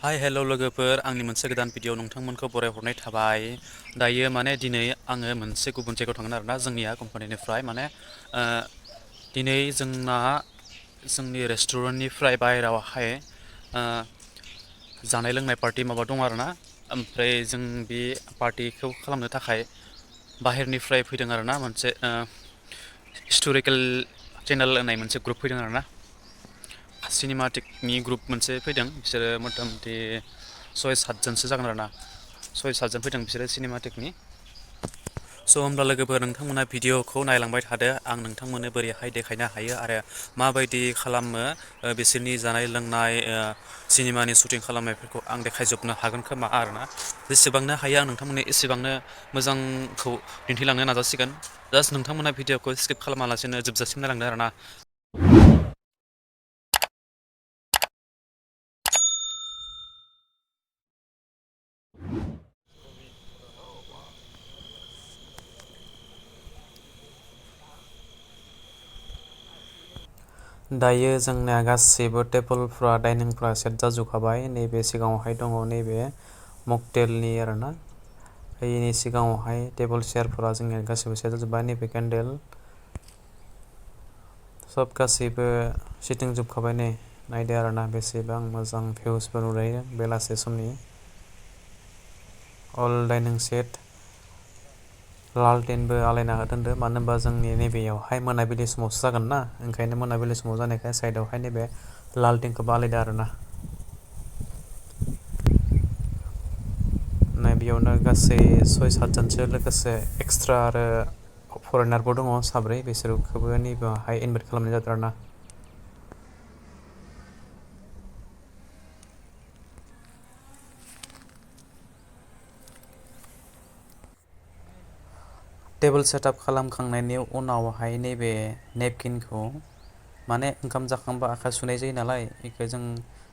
Hi hello' लोगोफोर आंनि मोनसे गोदान भिडिअ नोंथांमोनखौ बरायहरनाय थाबाय। दायो माने दिनै आङो मोनसे गुबुन जायगायाव थांगोन आरोना जोंनिया कम्पानिनिफ्राय माने दिनै जोंनि रेस्टुरेन्टनिफ्राय बाहेरायावहाय जानाय लोंनाय पार्टि माबा दं आरोना। ओमफ्राय जों बे पार्टिखौ खालामनो थाखाय बाहेरनिफ्राय फैदों आरोना मोनसे हिस्ट'रिकेल चेनेल होननाय मोनसे ग्रुप फैदों आरोना। सिनेमाटिकनि ग्रुप मोनसे फैदों बिसोरो मथा मथि 6-7 जनसो जागोन आरोना। 6-7 जन फैदों बिसोरो सिनेमाटिकनि। स' होमब्ला लोगोफोर नोंथांमोना भिडिअखौ नायलांबाय थादो आं नोंथांमोननो बोरैहाय देखायनो हायो आरो माबायदि खालामो बिसोरनि जानाय लोंनाय सिनेमानि शुटिं खालामनायफोरखौ आं देखायजोबनो हागोन खोमा आरोना। जेसेबांनो हायो आं नोंथांमोननो एसेबांनो मोजांखौ दिन्थिलांनो नाजासिगोन। जास्ट नोंथांमोना भिडिअखौ स्किप खालामालासिनो जोबजासिम नायलांदो आरोना। दायो जोंनिया गासैबो टेबोलफ्रा डाइनिंफ्रा सेट जाजोबखाबाय। नैबे सिगाङावहाय दङ नैबे मकटेलनि आरोना। बेनि सिगाङावहाय टेबोल चेयारफोरा जोंनिया गासैबो सेट जाजोब्बाय। नैबे केन्देल सब गासैबो सिटिं जोबखाबाय। नै नायदो आरोना बेसेबां मोजां भिउसफोर नुलायो बेलासे समनि। अल डाइनिं सेट लालटेनबो आलायना दोनदो मानो होनबा जोंनि नैबेयावहाय मोनाबिलि समावसो जागोन ना। ओंखायनो मोनाबिलि समाव जानायखाय साइडआवहाय नैबे लालटेनखौबो आलायदो आरोना। बेयावनो गासै 6-7 जनसो लोगोसे एक्सट्रा आरो फरेनारबो दङ साब्रै बिसोरखौबो नैबेयावहाय इनभाइट खालामनाय जादों आरोना। टेबोल सेटआप खालामखांनायनि उनावहाय नैबे नेपकिनखौ माने ओंखाम जाखांबा आखाइ सुनाय जायो नालाय बेखौ जों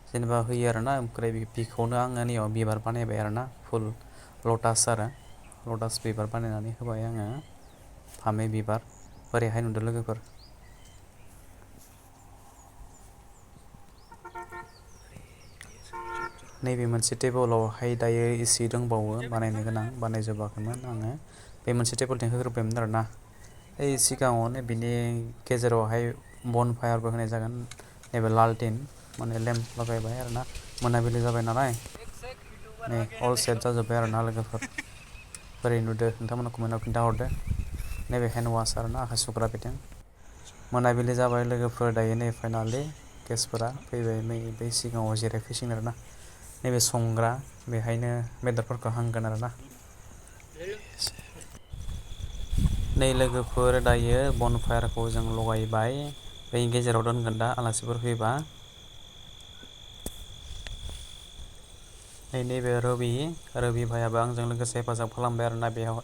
जेनेबा होयो आरोना। ओमफ्राय बिखौनो आङो नैयाव बिबार बानायबाय आरोना। फुल लटास आरो लटास बिबार बानायनानै होबाय आङो। फामे बिबार ओरैहाय नुदों लोगोफोर। नैबे मोनसे टेबोलावहाय दायो एसे दंबावो बानायनो गोनां बानायजोबाखैमोन आङो। बे मोनसे टेबोलथिं होग्रोबायमोन आरोना। ओइ सिगाङावनो बिनि गेजेरावहाय बन फायारबो होनाय जागोन। नैबे लालटेन माने लेम्प लागायबाय आरोना। मोनाबिलि जाबाय नालाय नै अल सेट जाजोब्बाय आरोना लोगोफोर। बोरै नुदो नोंथांमोना कमेन्टआव खिन्थाहरदो। नैबे हेन्ड वास आरोना आखाइ सुग्रा बिथिं। मोनाबिलि जाबाय लोगोफोर दायो नै फाइनालि गेसफोरा फैबाय। नै बै सिगाङाव जिरायफैसिगोन आरोना। नैबे संग्रा बेहायनो बेदरफोरखौ हांगोन आरोना। नै लोगोफोर दायो बन फायारखौ जों लगायबाय। बेनि गेजेराव दोनगोन दा आलासिफोर फैबा। नैबे रबि भाइयाबो आंजों लोगोसे हेफाजाब खालामबाय आरोना बेयाव।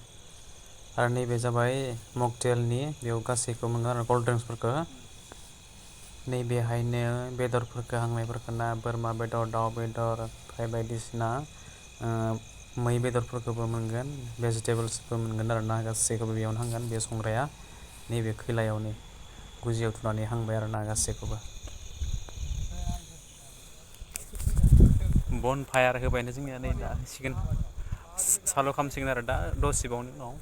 आरो नैबे जाबाय मकटेलनि बेयाव गासैखौ मोनो आरो कल्ड ड्रिंक्सफोरखौ। नैबेहायनो बेदरफोरखौ हांनायफोरखौ ना बोरमा बेदर दाउ बेदर ओमफ्राय बायदिसिना मै बेदरफोरखौबो मोनगोन भेजिटेबोल्सबो मोनगोन आरोना। गासैखौबो बेयावनो हांगोन बे संग्राया नैबे खैलायावनो गुजियाव थुनानै हांबाय आरोना गासैखौबो। बन फायार होबायनो जोंनिया नै दा होसिगोन सालु खालामसिगोन आरो दा दसेबावनि उनाव।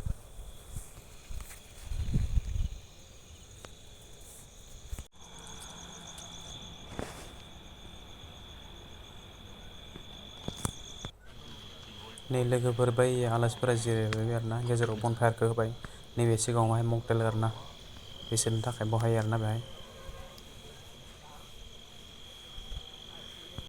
नै लोगोफोर बै आलासिफोरा जिरायबाय आरोना गेजेराव बन फायारखौ होबाय। नैबे सिगाङावहाय मकटेल आरोना बिसोरनि थाखाय बहायो आरोना बेहाय।